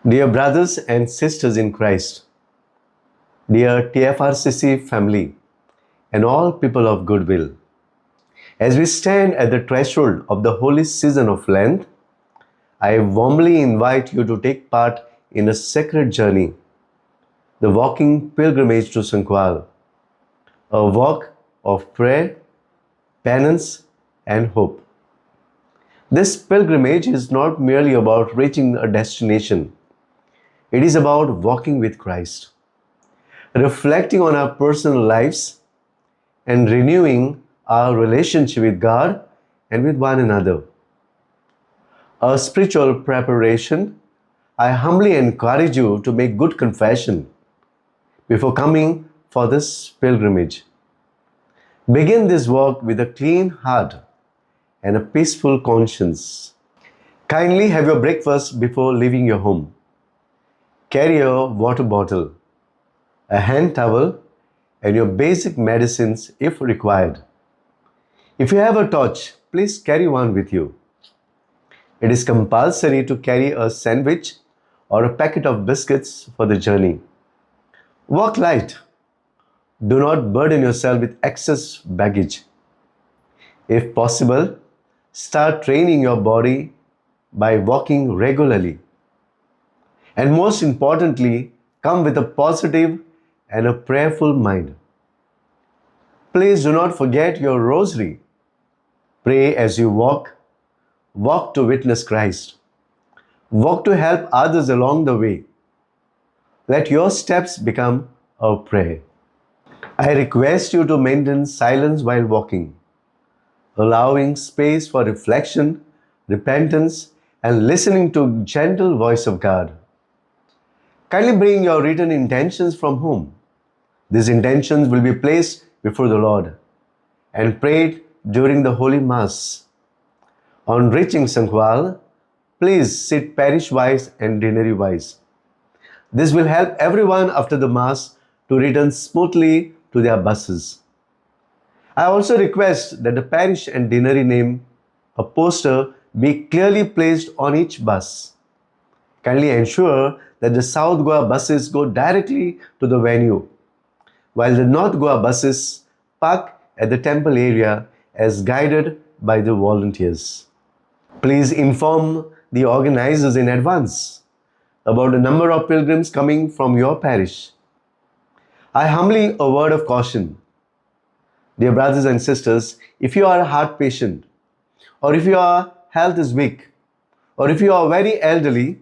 Dear brothers and sisters in Christ, dear TFRCC family, and all people of goodwill, as we stand at the threshold of the holy season of Lent, I warmly invite you to take part in a sacred journey, the walking pilgrimage to Sancoale, a walk of prayer, penance, and hope. This pilgrimage is not merely about reaching a destination. It is about walking with Christ, reflecting on our personal lives, and renewing our relationship with God and with one another. A spiritual preparation, I humbly encourage you to make good confession before coming for this pilgrimage. Begin this walk with a clean heart and a peaceful conscience. Kindly have your breakfast before leaving your home. Carry a water bottle, a hand towel, and your basic medicines if required. If you have a torch, please carry one with you. It is compulsory to carry a sandwich or a packet of biscuits for the journey. Walk light. Do not burden yourself with excess baggage. If possible, start training your body by walking regularly. And most importantly, come with a positive and a prayerful mind. Please do not forget your rosary. Pray as you walk. Walk to witness Christ. Walk to help others along the way. Let your steps become a prayer. I request you to maintain silence while walking, allowing space for reflection, repentance, and listening to gentle voice of God. Kindly bring your written intentions from home. These intentions will be placed before the Lord and prayed during the Holy Mass. On reaching Sancoale, please sit parish-wise and deanery-wise. This will help everyone after the Mass to return smoothly to their buses. I also request that the parish and deanery name, a poster, be clearly placed on each bus. Kindly ensure that the South Goa buses go directly to the venue, while the North Goa buses park at the temple area as guided by the volunteers. Please inform the organizers in advance about the number of pilgrims coming from your parish. I humbly a word of caution. Dear brothers and sisters, if you are a heart patient, or if your health is weak, or if you are very elderly,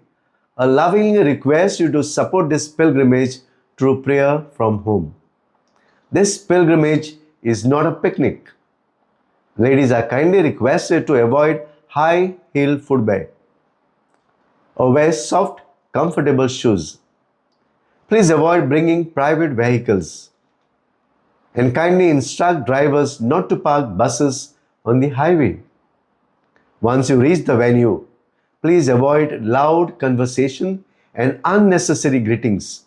I lovingly request you to support this pilgrimage through prayer from home. This pilgrimage is not a picnic. Ladies are kindly requested to avoid high heel footwear or wear soft, comfortable shoes. Please avoid bringing private vehicles and kindly instruct drivers not to park buses on the highway. Once you reach the venue, please avoid loud conversation and unnecessary greetings.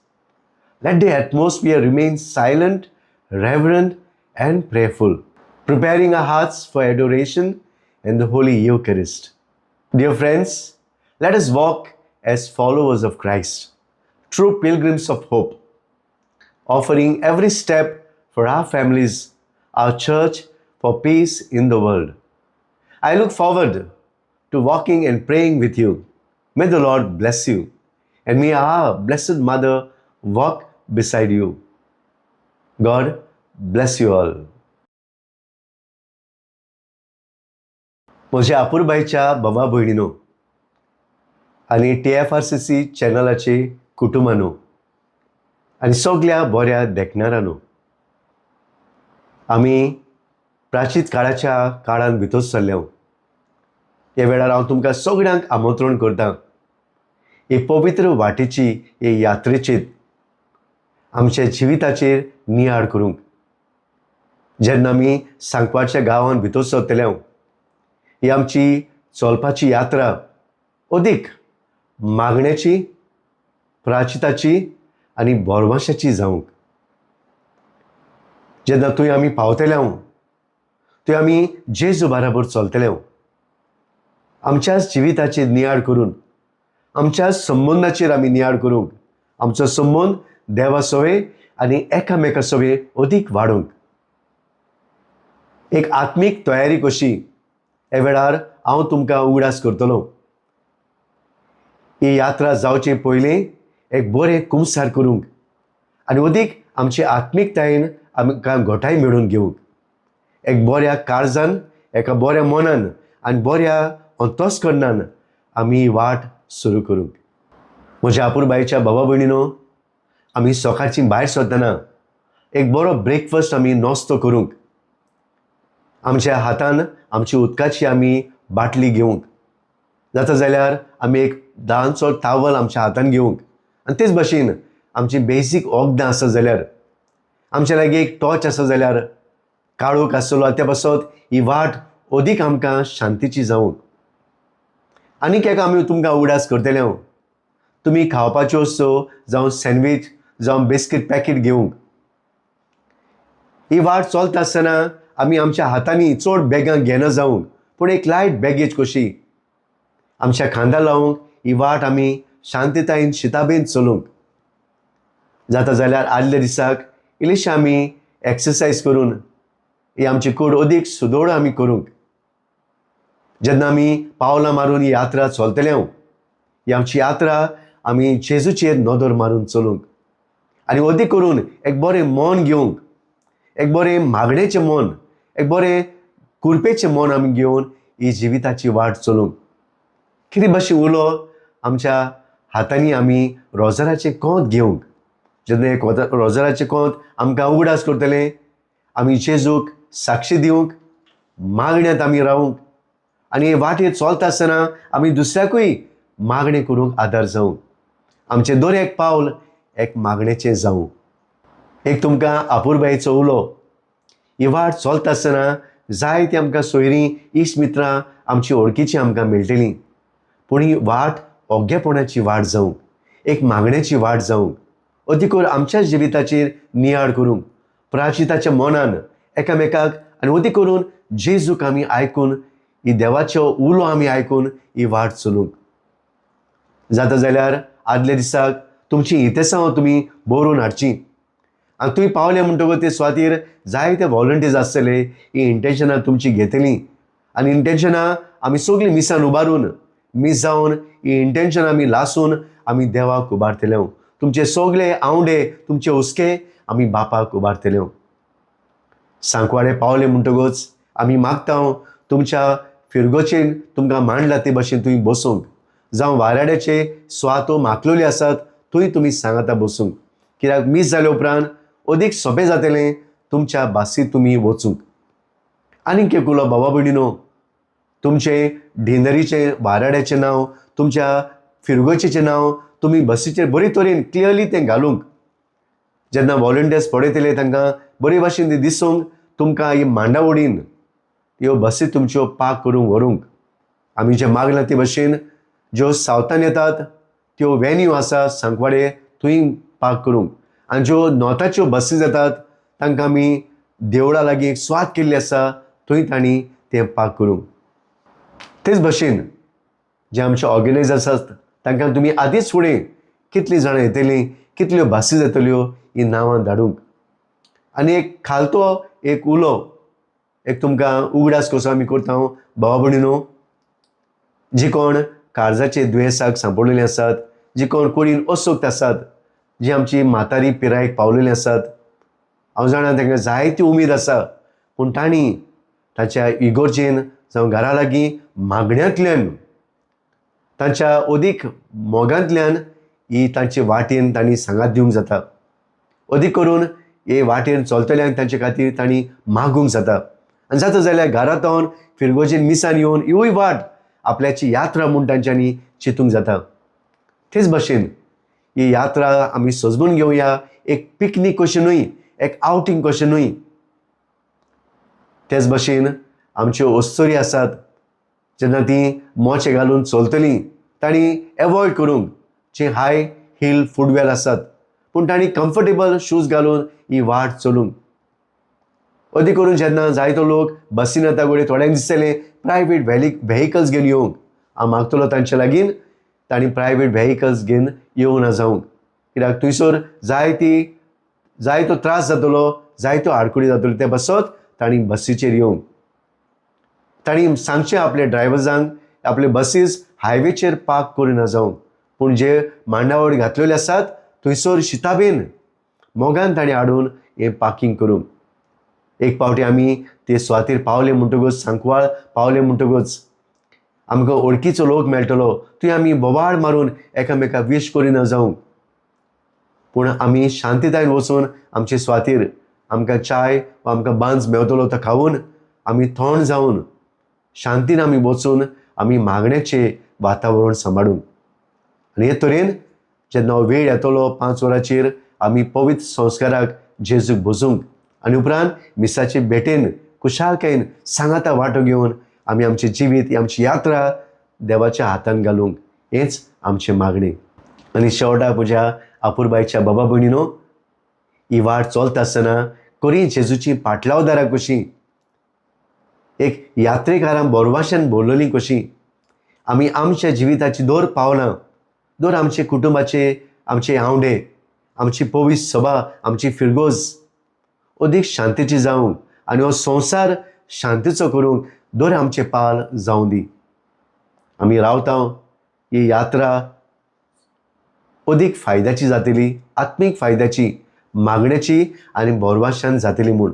Let the atmosphere remain silent, reverent, and prayerful, preparing our hearts for adoration and the Holy Eucharist. Dear friends, let us walk as followers of Christ, true pilgrims of hope, offering every step for our families, our church, for peace in the world. I look forward to walking and praying with you. May the Lord bless you, and may our Blessed Mother walk beside you. God bless you all. म्हज्या अपुरबायच्या बाबा भयणीनो आनी TFRCC चॅनलाचे कुटुंबानो आनी सगल्या बऱ्या देखणारांनो, आमी प्राचीत काळाच्या काळान भितर सरल्या. ह्या वेळार हांव तुमकां सगळ्यांक आमंत्रण करता, हे पवित्र वाटेची हे यात्रेचेर आमच्या जिविताचेर नियाळ करूंक. जेन्ना आमी सांकवाळच्या गांवान भितर सरतले, ही आमची चलपाची यात्रा अदीक मागण्याची, प्राचिताची आनी भरवंशाची जावंक. जेन्ना थंय आमी पावतले, थंय आमी जेजू बाराबर चलतले. आमच्याच जिविताचेर नियाळ करून, आमच्या संबंदाचेर आमी नियाळ करूंक, आमचो संबंद देवा सवे आनी एकामेका सवे अदीक वाडोवंक एक आत्मीक तयारी कशी ह्या वेळार हांव तुमकां उगडास करतलो. ही यात्रा जावचे पयलीं एक बरें कुमसार करूंक आनी अदीक आमचे आत्मिकतायेन आमकां घटाय मेळोवन घेवंक एक बऱ्या काळजान, एका बऱ्या मनान आनी बऱ्या अंतस्करणान आमी वाट सुरू करूंक. म्हज्या आपुरबायेच्या बाबा भयणीनो, आमी सकाळची भायर सरतना एक बरो ब्रेकफास्ट आमी नाश्तो करूंक, आमच्या हातान आमची उदकाची आमी बाटली घेवंक, जाता जाल्यार आमी एक ल्हानसो टावल आमच्या हातान घेवंक आनी तेच भाशेन आमची बेजीक वखदां आसा जाल्यार, आमच्या लागीं एक टॉर्च आसा जाल्यार काळोख आसतलो त्या पासत ही वाट अदीक आमकां शांतीची जावंक. आनीक एक आमी तुमकां उगडास करतले हांव, तुमी खावपाच्यो वस्तू जावं सँडवीच जावं बिस्कीट पॅकेट घेवंक. ही वाट चलता आसतना आमी आमच्या हातांनी चड बॅगां घेना जावंक, पूण एक लायट बॅगेज कशी आमच्या खांदार लावंक ही वाट आमी शांततायेन शिताबेन चलूंक. जाता जाल्यार आदल्या दिसाक इल्लीशी आमी एक्सरसायज करून ही आमची कूड अदीक सुदोळ आमी करूंक. जेन्ना आमी पावलां मारून ही यात्रा चलतले हांव, ही आमची यात्रा आमी जेजूचेर नदर मारून चलूंक आनी अदीक करून एक बरें मन घेवंक, एक बरें मागणेचें मन, एक बरें कुरपेचें मन आमी घेवन ही जिविताची वाट चलूंक. कितें भाशेन उलो आमच्या हातांनी आमी रोजराचें कोंत घेवंक. जेन्ना हें रोजराचें कोंत आमकां उगडास करतलें, आमी जेजूक साक्षी दिवंक, मागण्यांत आमी रावूंक आनी हे वाटेर चलता आसतना आमी दुसऱ्याकूय मागणें करूंक आदार जावंक. आमचें दर एक पावल एक मागणेचें जावं. एक तुमकां आपुरबायेचो उलो, ही वाट चलता आसतना जायतीं आमकां सोयरीं, इश्ट मित्रां आमची वळखीचीं आमकां मेळटलीं, पूण ही वाट ओग्गेपणाची वाट जावंक, एक मागण्याची वाट जावंक, अदीक करून आमच्या जिविताचेर नियाळ करूंक, प्राचिताच्या मनान एकामेकाक आनी अदीक करून जेजूक आमी आयकून, ही देवाचो उलो आमी आयकून ही वाट चलूंक. जाता जाल्यार आदल्या दिसाक तुमची इतेसांव तुमी बरोवन हाडची आनी तुमी पावले म्हणटकूच ते सुवातेर जायते वॉलंटियर्स आसतले, ही इंटेन्शनां तुमची घेतली आनी इंटेन्शनां आमी सगळीं मिसान उबारून, मीस जावन ही इंटेन्शनां आमी लासून आमी देवाक उबारतले. तुमचे सगळे आंवडे, तुमचे हुस्के आमी बापाक उबारतले. सांकवाडे पावले म्हणटकूच आमी मागता तुमच्या फिरगोचेन तुमकां मांडला ते भशेन तुमी बसूंक, जावं वाराड्याचे सुवातो माकलोली आसात थंय तुमी सांगाता बसूंक, कित्याक मीस जाले उपरांत अदीक सोंपें जातलें तुमच्या बासीत तुमी वचूंक. आनीक एक उलो बाबा भयणीनो, तुमचें डिनरीचें वाराड्याचें नांव, तुमच्या फिरगोचेचें नांव तुमी बसीचेर बरे तरेन क्लियरली तें घालूंक. जेन्ना वॉलंटियर्स पळयतले तांकां बरे भाशेन तें दिसूंक, तुमकां ही मांडावडीन ह्यो बसी तुमच्यो पार्क करूंक व्हरूंक. आमी जें मागलां ते भशेन ज्यो सावथान येतात त्यो वेन्यू आसा सांकवाडे थंय पार्क करूंक, आनी ज्यो नॉर्थाच्यो बसी येतात तांकां आमी देवळा लागीं एक सुवात केल्ली आसा थंय तांणी तें पार्क करूंक. तेच भशेन जे आमचे ऑर्गनायजर्स आसात तांकां तुमी आदींच फुडें कितलीं जाणां येतलीं, कितल्यो बसी येतल्यो हीं नांवां धाडूंक. आनी एक खालतो एक उलो एक तुमकां उगडास कसो आमी करता भावा भयणीनो, जी कोण काळजाचे दुयेंसाक सांपडलेलीं आसात, जी कोण कुडीन अस्वस्थ आसात, जी आमची म्हातारी पिरायेक पावलेलीं आसात, हांव जाणा तांकां जायती उमेद आसा, पूण तांणी ताच्या इगोर्जेन जावं घरा लागीं मागण्यांतल्यान, तांच्या अदीक मोगांतल्यान ही तांचे वाटेन तांणी सांगात दिवंक जाता. अदीक करून हे वाटेन चलतल्यांक तांचे खातीर तांणी मागूंक जाता. आनी जाता जाल्यार घरांत रावन फिरगोजेन मिसान येवन हिवूय वाट आपल्याची यात्रा म्हूण तांच्यांनी चिंतूंक जाता. तेच भशेन ही यात्रा आमी सजमून घेवया, एक पिकनीक कशें न्हय, एक आवटींग कशें न्हय. तेच भशेन आमच्यो अस्तुरी आसात जेन्ना ती मोचे घालून चलतलीं तांणी एवॉयड करूंक जे हाय हील फुटवेर आसात, पूण तांणी कम्फर्टेबल शूज घालून ही वाट चलूंक. अदी करून जेन्ना जायतो लोक बसीन येता घडये थोड्यांक दिसतलें प्रायवेट व्हेकल्स घेवन येवंक. हांव मागतलो तांचे लागीं तांणी प्रायवेट व्हेकल्स घेवन येवना जावंक, कित्याक थंयसर जायतो त्रास जातलो, जायतो आडकुडी जातलो. ते बसत तांणी बसीचेर येवंक. तांणी सांगचें आपल्या ड्रायव्हर्सांक आपले बसीस हायवेचेर पार्क करिना जावंक, पूण जे मांडावळ घातलेले आसात थंयसर शिताबेन मोगान तांणी हाडून हें पार्कींग करूंक. एक पावटी आमी ते सुवातेर पावले म्हणटकूच, सांकवाळ पावले म्हणटकूच आमकां वळखीचो लोक मेळटलो, थंय आमी बोवाळ मारून एकामेकाक वीश करिना जावंक, पूण आमी शांततायेन वचून आमचे सुवातेर आमकां चाय वा आमकां बांज मेवतलो तो खावन आमी थंड जावन शांतीन आमी वचून आमी मागण्याचें वातावरण सांबाळूंक. आनी हे तरेन जेन्ना वेळ येतलो 5 वरांचेर आमी पवित्र संस्काराक जेजूक बसूंक आनी उपरांत मिसाचे भेटेन खुशालकायेन सांगाता वांटो घेवन आमी आमचें जिवीत, आमची यात्रा देवाच्या हातान घालूंक, हेंच आमचें मागणें. आनी शेवटाक म्हज्या आपुरबायच्या बाबा भयणीनो, ही वाट चलता आसतना करी जेजूची पाटलावदारां कशीं, एक यात्रेकारां बोरवाशान भरलेलीं कशीं आमी आमच्या जिविताची दर पावलां, दर आमचे कुटुंबाचे, आमचे आंवडे, आमची पवित्र सभा, आमची फिरगोज अदीक शांतीची जावंक आनी हो संवसार शांतीचो करूंक दर आमचे पाल जावं दी. आमी रावता ही यात्रा अदीक फायद्याची जातली, आत्मीक फायद्याची, मागण्याची आनी बोरवाशान जातली म्हूण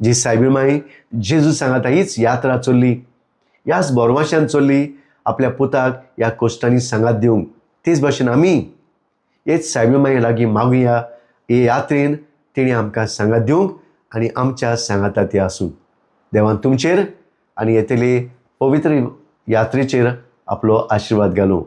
जी सायबीण माई जेजू सांगाता हीच यात्रा चल्ली, ह्याच बोरवाशान चल्ली आपल्या पुताक ह्या कोश्टांनी सांगात दिवंक. तेच भाशेन आमी हेच सायबीण माई लागीं मागुया हे यात्रेन तेणी आमकां सांगात दिवंक आनी आमच्या सांगाता ती आसूं. देवान तुमचेर आनी येतले पवित्र यात्रेचेर आपलो आशिर्वाद घालूं.